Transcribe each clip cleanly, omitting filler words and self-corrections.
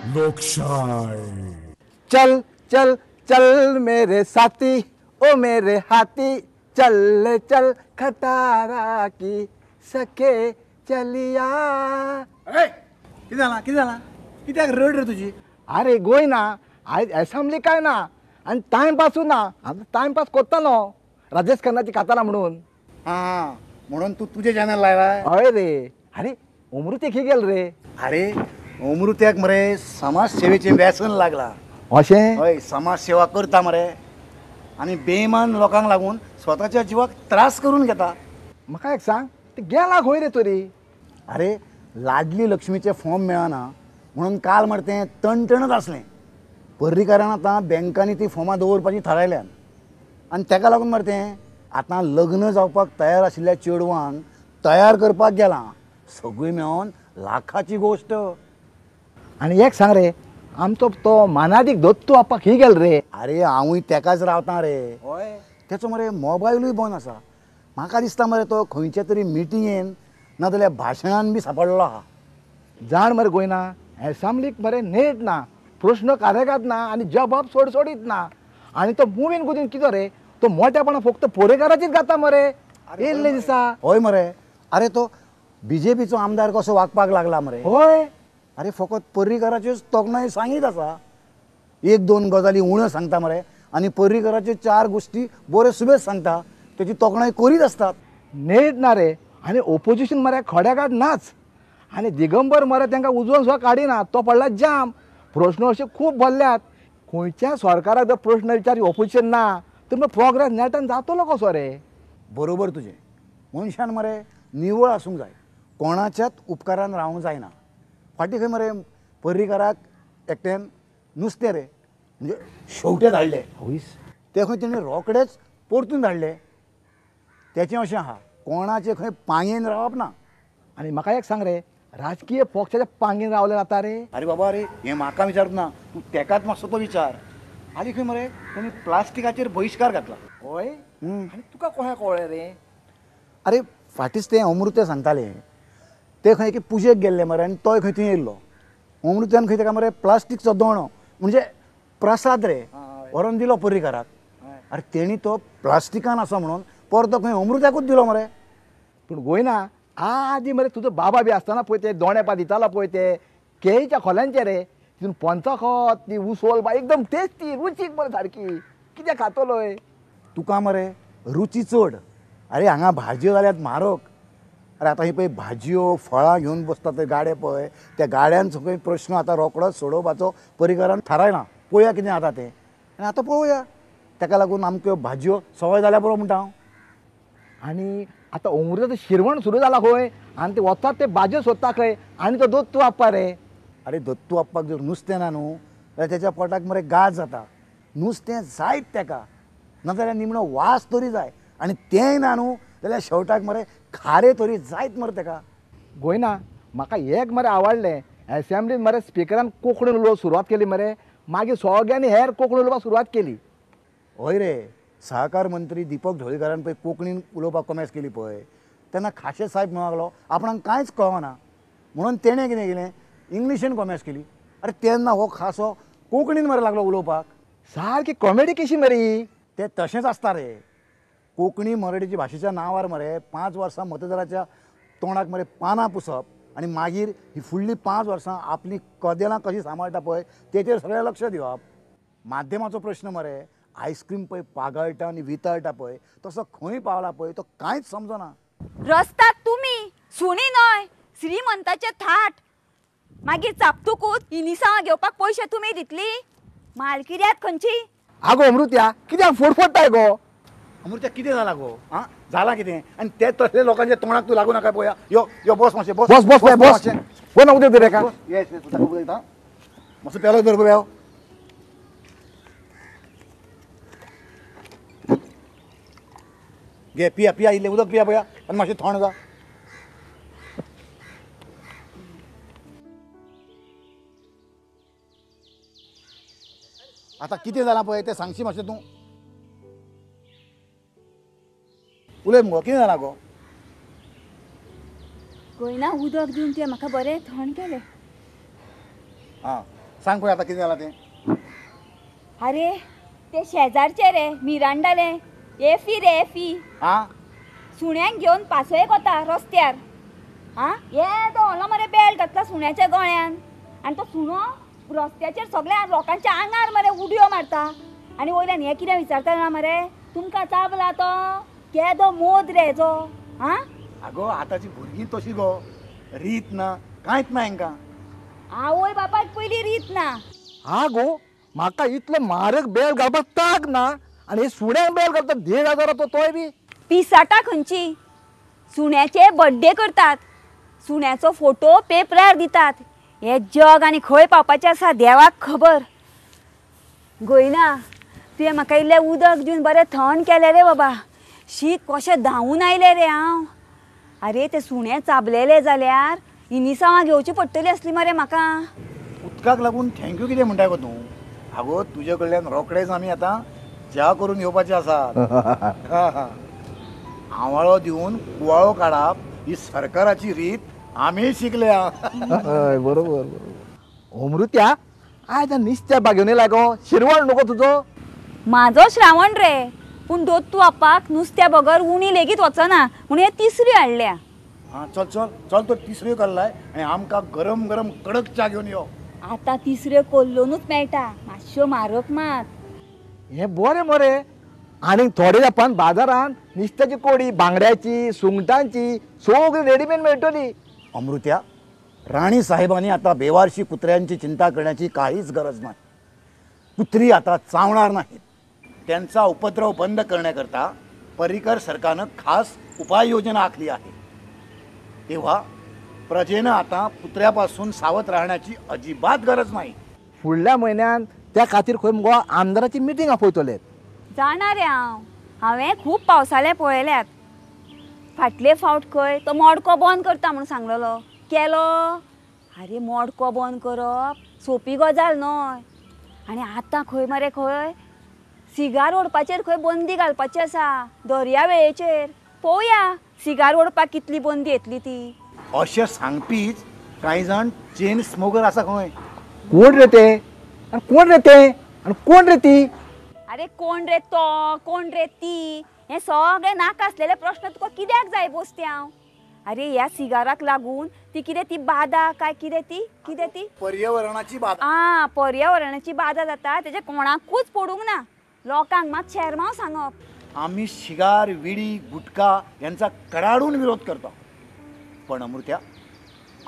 लोकशाय। चल चल चल मेरे साथी ओ मेरे हाथी, चल चल खटारा की सके चलिया। कितें जालां कितें जालां कित्याक रड रे तुजी? अरे गोय ना आयज एसेंब्ली काय ना आनी टायमपासूय ना. आतां टायमपास कोत्ता न्हू राजेश खन्नाची कातारां म्हणून. आं म्हणून तूं तुजें चॅनल लायलाय? हय रे. अरे अमृतेक ही गेल रे. अरे अमृत्याक मरे समाज सेवेचें व्यसन लागलां. अशें? हय, समाज सेवा करता मरे आनी बेमान लोकांक लागून स्वताच्या जिवाक त्रास करून घेता. म्हाका एक सांग, ते गेला खंय रे तरी? अरे लाडली लक्ष्मीचें फॉर्म मेळना म्हणून काल मरे तें तणतणत आसलें. पर्रीकारान आतां बँकांनी ती फॉर्मां दवरपाची थारायल्यान आनी तेका लागून मरे तें आतां लग्न जावपाक तयार आशिल्ल्या चेडवांक तयार करपाक गेलां. सगळीं मेळोन लाखाची गोश्ट. आनी एक सांग रे, आमचो तो मानादीक दत्तू आप्पा खंय गेल रे? अरे हांवूय तेकाच रावतां रे. हय, तेचो मरे मोबायलूय बंद आसा. म्हाका दिसता मरे तो खंयच्या तरी मिटिंगेन नाजाल्यार भाशणान बी सापडलो आहा. जाण मरे गोयना, एसेंब्लीक मरे नेट ना, प्रश्न कारेगात ना आनी जबाब सोडसोडीत ना. आनी तो मुवीन कुदीन कितें रे, तो मोट्यापणा फक्त पोरेकाराचीच गाता मरे येयल्ले दिसा. हय मरे. अरे तो बीजेपीचो आमदार कसो वागपाक लागला मरे. हय. अरे फकत पर्रीकाराच्योच तोखणाय सांगीत आसा. एक दोन गजाली उण्यो सांगता मरे आनी पर्रीकाराच्यो चार गोश्टी बऱ्यो सुबेज सांगता. तेची तोखणाय करीत आसतात. नेट ना रे. आनी ओपोजिशन मरे खड्याकात नाच. आनी दिगंबर मरे तांकां उजोवन सुद्दां काडिना, तो पडला जाम. प्रश्न अशे खूब भरल्यात. खंयच्या सरकाराक जर प्रश्न विचार ओपोजिशन ना तर मग प्रोग्रेस नेटान जातलो कसो रे? बरोबर तुजें. मनशान मरे निवळ आसूंक जाय, कोणाच्याच उपकारान रावंक जायना. फाटीं खंय मरे पर्रीकाराक एकट्यान नुस्तें रे म्हणजे शेवटे धाडले, ते खंय तेणें रोखडेच परतून धाडले. तेचें अशें आहा, कोणाचे खंय पांगेन रावप ना. आनी म्हाका एक सांग रे, राजकीय पक्षाच्या पांगेन रावले जाता रे? अरे बाबा रे, हें म्हाका विचारत ना, तूं तेकाच मातसो तो विचार. आनी खंय मरे तेणी प्लास्टिकाचेर बहिश्कार घातला. हय. आनी तुका कोणें कळ्ळें रे? अरे फाटींच तें अमृतें सांगतालें, ते खंय एके पुजेक गेल्ले मरे आनी तोय खंय थंय येयल्लो. अमृत्यान खंय तेका मरे प्लास्टिकचो दोणो म्हणजे प्रसाद रे व्हरोन दिलो पर्रीकाराक. अरे तेणी तो प्लास्टिकान आसा म्हणून परतो खंय अमृत्याकूच दिलो मरे. पूण गोयना आदी मरे तुजो बाबा बी आसतना पळय ते दोणे पा दितालो पळय ते केळीच्या खोल्यांचे रे, तितून पंचखत ती उसोल बा एकदम टेस्टी रुचीक मरे सारकी. कितें खातलोय तुका मरे रुची चड. अरे हांगा भाजयो जाल्यात म्हारग. अरे आतां ही पळय भाजयो फळां घेवन बसता ते गाडे पळय, त्या गाड्यान सगळे प्रश्न आतां रोखडोच सोडोवपाचो पर्रीकारान थारायला. पळोवया कितें जाता तें. आनी आतां पळोवया, तेका लागून आमच्यो भाजयो सवय जाल्यार पुरो म्हणटा हांव. आनी आतां अमृताचो शिरवण सुरू जाला खंय, आनी ते वतात ते भाजयो सोदता खंय. आनी तो दत्तू आप्पा रे. अरे दत्तू आप्पाक जर नुस्तें ना न्हू जाल्यार तेच्या पोटाक मरे गाज जाता. नुस्तें जायत तेका, नाजाल्यार निमणो वास तरी जाय. आनी तेंय ना न्हू जाल्यार शेवटाक मरे खारे तरी जायत मरे तेका. गोयना म्हाका एक मरे आवडलें, एसेंब्लीन मरे स्पिकरान कोंकणी उलोवपाक सुरवात केली मरे, मागीर सगळ्यांनी हेर कोंकणी उलोवपाक सुरवात केली. हय रे, सहकार मंत्री दीपक ढवळीकारान पळय कोंकणीन उलोवपाक कोमेस केली पळय, तेन्ना खाशे साहेब म्हणूंक लागलो आपणाक कांयच कळना म्हणून तेणें कितें केलें इंग्लिशीन कोमेस केली. अरे तेन्ना हो खासो कोंकणीन मरे लागलो उलोवपाक. सारकी कॉमेडी कशी मरे. ते तशेंच आसता रे. कोंकणी मराठीच्या भाशेच्या नांवार मरे 5 वर्सां मतदाराच्या तोंडाक मरे पानां पुसप आनी मागीर ही फुडलीं 5 वर्सां आपली कदेलां कशीं सांबाळटा पळय तेचेर सगळें लक्ष दिवप. माध्यमाचो प्रश्न मरे आयस्क्रीम पळय पागळटा आनी वितळटा पळय तसो खंय पावला पळय तो कांयच समजना. रस्ता तुमी सुणी न्हय श्रीमंताचे थाट. मागीर चापतुकूच इनिसांव घेवपाक पयशे तुमी दितली. मालकिऱ्यात खंयची? आगो अमृत्या कित्याक फोडफोडटाय गो? अमृत्या कितें जालां गो? आं जालां कितें? आनी ते तसले लोकांच्या तोंडाक तूं लागू नाका पळोवया. यो यो बस मातशें, बस बस बस बस कोण उदक दर एका. येस येस ताका उदक दिता. मातसो पेलो धर पळोवया. घे पिया पिया, इल्लें उदक पिया पळोवया आनी मातशें थंड जा. आतां कितें जालां पळय तें सांगशी मातशें तूं. उलय मुगो, कितें जालां गो? गोयना उदक दिवन तें म्हाका बरें थंड केलें. आं सांग पळय आतां कितें जालां तें. अरे ते शेजारचे रे मिरांडाले एफी रे एफी. आं सुण्यांक घेवन पासयेक वता रस्त्यार. आं येदो व्हडलो मरे बेल्ट घातला सुण्याच्या गळ्यान आनी तो सुणो रस्त्याचेर सगळ्या लोकांच्या आंगार मरे उडयो मारता. आनी वयल्यान हें कितें विचारता ना मरे, तुमकां चाबला तो केदो मोद रे हेजो. आं आगो आतांची भुरगीं तशी गो, रीत ना कांयच ना हेंकां. आवय बापायक पयलीं रीत ना. आगो म्हाका इतलो म्हारग बेल घालपाक ताक ना आनी हे सुण्यांक बेल घालता 1,500 तोय बी. पिसाटा खंयची, सुण्याचे बड्डे करतात, सुण्याचो फोटो पेपरार दितात. हे जग आनी खंय पावपाचें आसा देवाक खबर. गोयना तुवें म्हाका इल्लें उदक दिवन बरें थंड केलें रे बाबा. शीत कशें धांवून आयलें रे हांव. अरे ते सुणे चाबलेले जाल्यार इनिसांवां घेवची पडटली आसली मरे म्हाका. उदकाक लागून thank you कितें म्हणटा गो तूं? आगो तुजे कडल्यान रोखडेच आमी आतां च्या करून घेवपाचे आसात. आंवाळो दिवन कुवाळो काडप ही सरकाराची रीत आमी शिकल्या. हय बरोबर बरोबर. अमृत्या आयज निस्त्या बागेवन येयला गो, शिरवण नको तुजो. म्हाजो श्रावण रे, पूण दोत्तू आपाक नुस्त्या बगर उणी लेगीत वचना म्हणून हे तिसरी हाडल्या. आं चल चल चल तो तिसऱ्यो कल्लाय आनी आमकां गरम गरम कडक च्या घेवन यो. आतां तिसऱ्यो कोल्लोनूच मेळटा, मातश्यो म्हारग मात. हें बरें मरे. आनी थोडे जापान बाजारान नुस्त्याची कोडी, बांगड्याची, सुंगटांची सगळी रेडीमेड मेळटली. अमृत्या, राणी साहेबांनी आता बेवारशी कुत्र्यांची चिंता करण्याची काहीच गरज नाही. कुत्री आता चावणार नाहीत. त्यांचा उपद्रव बंद करण्याकरता पर्रिकर सरकारनं खास उपाययोजना आखली आहे. तेव्हा प्रजेनं आता कुत्र्यापासून सावध राहण्याची अजिबात गरज नाही. फुडल्या म्हयन्यान त्या खातीर खंय मुगो आमदाराची मिटींग आपयतले. जाणार रे हांव, हांवें खूब पावसाळे पळयल्यात. फाटले फावट खंय तो मडको बंद करता म्हणून सांगलेलो, केलो. अरे मडको बंद करप सोंपी गजाल न्हय. आनी आतां खंय मरे खंय सिगार ओडपाचेर खंय बंदी घालपाची आसा दर्या वेळेचेर. पळोवया सिगार ओडपाक कितली बंदी येतली ती. अशें सांगपीच कांय जाण चेन स्मोकर आसा खंय. कोण रे ते आनी कोण रे ते आनी कोण रे ती? अरे कोण रे तो, कोण रे ती, हे सगळे नाका आसलेले प्रश्न तुका कित्याक जाय बोस्त्यांव? अरे ह्या सिगाराक लागून ती कितें ती बादा काय कितें ती कितें ती पर्यावरणाची बादा. आं पर्यावरणाची बादा जाता, तेजें कोणाकूच पडूंक ना. लोकांक मात शेरमांव सांगप. आम्ही शिगार, विडी, गुटखा यांचा कडाडून विरोध करतो, पण अमृत्या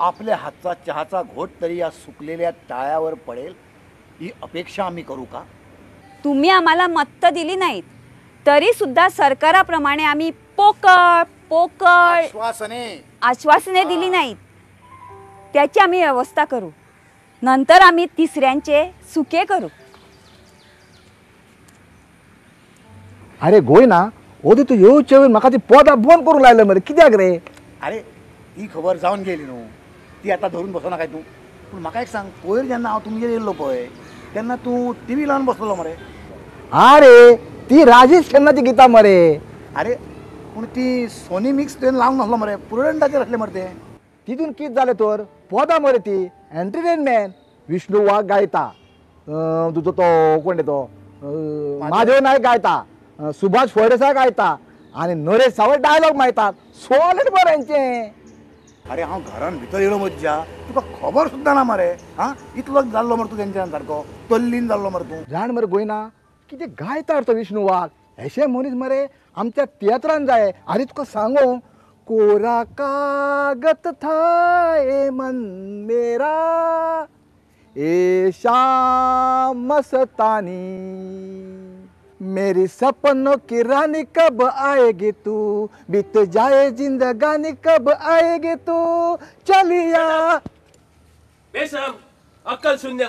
आपल्या हातचा चहाचा घोट तरी या सुकलेल्या टाळ्यावर पडेल ही अपेक्षा आम्ही करू का? तुम्ही आम्हाला मत्त दिली नाहीत तरी सुद्धा सरकाराप्रमाणे आम्ही पोकळ पोकळ आश्वासने दिली नाहीत, त्याची आम्ही व्यवस्था करू. नंतर आम्ही तिसऱ्यांचे सुके करू. अरे गोयना ओदी तूं येवचे वयर म्हाका ती पोदां बंद करूंक लायले मरे, कित्याक रे? अरे ही खबर जावन गेली न्हू, ती आतां धरून बसो नाकाय तूं. पूण म्हाका एक सांग, पयर जेन्ना हांव तुमगेर येयल्लो पळय तेन्ना तूं टिवी लावन बसलेलो मरे. आरे ती राजेश खन्नाची गितां मरे. अरे पूण ती सोनी मिक्स तुवें लावंक नासलो मरे, प्रुडंटाचेर आसलें मरे तें. तितून कितें जालें तर, पोदां मरे ती एंटरटेनमेंट. विष्णू वाघ गायता, तुजो तो कोण रे तो महादेव नायक गायता, सुभाष फळदेसाय गायता आनी नरेश सावळ डायलॉग मारतात. सॉलिड बरें हेंचें. अरे हांव घरान भितर येयलो मज्जा, तुका खबर सुद्दां ना मरे. आं इतलो जाल्लो मरे तूं तेंच्यान, सारको तल्लीन जाल्लो मरे तूं. जाण मरे गोयना कितें गायता तो विष्णू वाघ, अशें मनीस मरे आमच्या तियात्रान जाय. आनी तुका सांगू, कोरा कागद था ए मन मेरा ए शाम मस्तानी, मेरी सपनों की रानी कब आएगी तू, बीत जाए जिंदगानी कब आएगी तू, चलिया. बेशरम, अक्कल शून्य.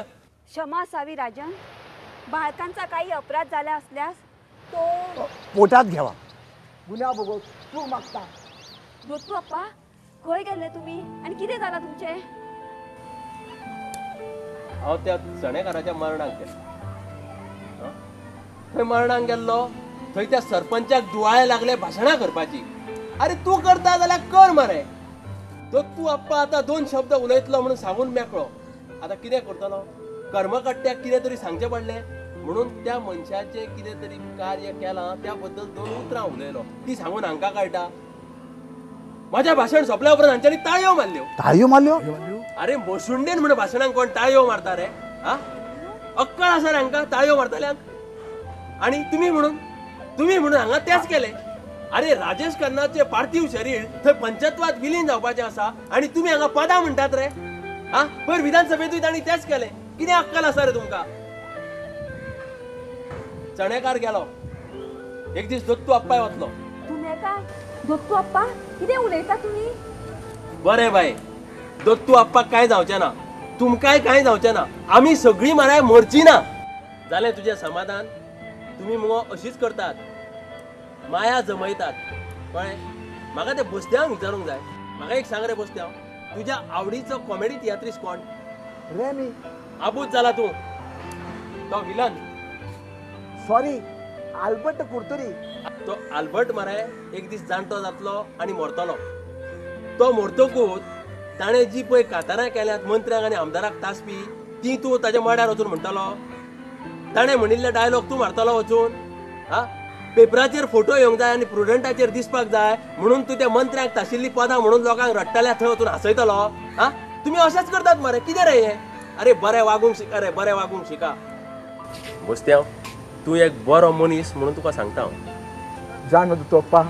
क्षमा असावी राजन, बाळकांचा काही अपराध झाला असल्यास तो पोटात घ्यावा. गुन्हा बघो तू मागता. दोत्तू अप्पा खंय गेले तुम्ही आणि कितें जाला तुमचें? हांव त्या चणेकाराच्या मरणाक गेलो. थंय मरणाक गेल्लो थंय त्या सरपंचाक दुवाळे लागले भाशणां करपाची. अरे तूं करता जाल्यार कर मरे. दोत्तू अप्पा आतां दोन शब्द उलयतलो म्हणून सांगून मेकळो. आतां कितें करतलो? कर्मकट्ट्याक कितें तरी सांगचें पडलें म्हणून त्या मनशाचें कितें तरी कार्य केलां त्या बद्दल दोन उतरां उलयलो ती सांगून हांकां कळटा. माझ्या भाशण सोंपल्या उपरांत हांच्यांनी ताळयो मारल्यो. ताळयो मारल्यो? अरे मोसुंडेन म्हणून भाशणाक कोण ताळयो मारता रे? हा, अक्कल आसा रे हांकां ताळयो मारतल्यांक? आनी तुमी म्हणून हांगा तेच केलें. अरे राजेश खन्नाचे पार्थिव शरीर थंय पंचत्वात विलीन जावपाचें आसा आनी तुमी हांगा पदां म्हणटात रे. हा, पयर विधानसभेंतूय तांणी तेच केलें. कितें अक्कल आसा रे तुमकां? चणेकार गेलो एक दीस दत्तू अप्पाय वतलो. दत्तू अप्पा कितें उलयता तुमी? बरें बाय, दत्तू अप्पाक कांय जावचें ना, तुमकांय कांय जावचें ना, आमी सगळीं माराय मरची ना. जालें तुजें समाधान? तुमी मुगो अशीच करतात, माया जमयतात. कळ्ळें? म्हाका ते बस्त्यांक विचारूंक जाय. म्हाका एक सांग रे बस्त्यांव, तुज्या आवडीचो कॉमेडी तियात्रीस कोण? रेमी. आबूज जाला तूं, तो विलन. Sorry, Albert कुर्तुरी. तो आल्बर्ट मरे एक दीस जाणटो जातलो आनी मरतलो. तो मरतकूच ताणें जी पळय कातारां केल्यात मंत्र्यांक आनी आमदाराक तासपी ती तूं ताच्या मड्यार वचून म्हणटलो. ताणें म्हणिल्ले डायलॉग तूं मारतलो वचून. हा, पेपराचेर फोटो येवंक जाय आनी प्रुडंटाचेर दिसपाक जाय म्हणून तूं त्या मंत्र्यांक ताशिल्ली पदां म्हणून लोकांक रडटल्या थंय वचून हांसयतलो. हा, तुमी अशेंच करतात मरे. कितें रे हें? अरे बरें वागूंक शिका रे, बरें वागूंक शिका. बस्त्यांव, तूं एक बरो मनीस म्हणून तुका सांगता हांव. जाण दत्तू अप्पा,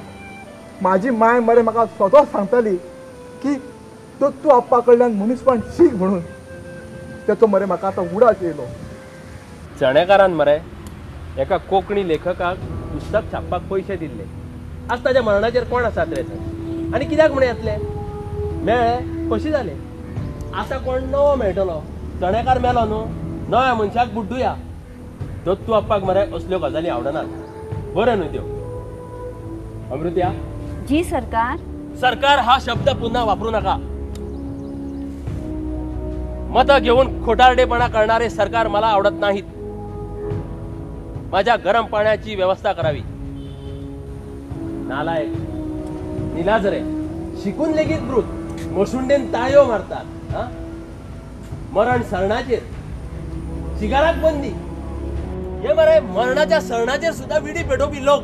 म्हाजी माय मरे म्हाका सदांच सांगताली की दत्तू अप्पा कडल्यान मनीसपण शीक म्हणून. तेचो मरे म्हाका आतां उडास येयलो. चणेकारान मरे एका कोंकणी लेखकाक पुस्तक छापपाक पयशे दिल्ले. आज ताच्या मरणाचेर कोण आसात रे थंय? आनी कित्याक म्हण येतले? मेळ्ळे खोशी जाले. आतां कोण नवो मेळटलो? चणेकार मेलो न्हू, नव्या मनशाक बुड्डुया. दत्तू अप्पाक मरे असल्यो गजाली आवडनात. बरें न्हू त्यो? अमृत्या. जी सरकार. सरकार हा शब्द पुन्हा वापरू नका. मतं घेऊन खोटारडेपणा करणारे सरकार मला आवडत नाहीत. माझ्या गरम पाण्याची व्यवस्था करावी. नालायक, निलाज रे, शिकून लेगीत ब्रूत मोसुंडेन ताळयो मारतात. हा, मरण सरणाचेर, शिगाराक बंदी. हे मरे मरणाच्या सरणाचेर सुद्धा विडी पेटोवपी लोक.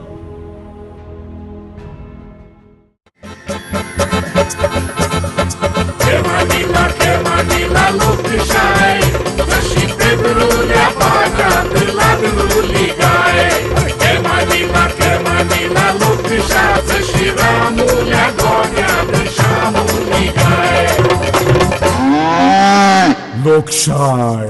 लोकशाय.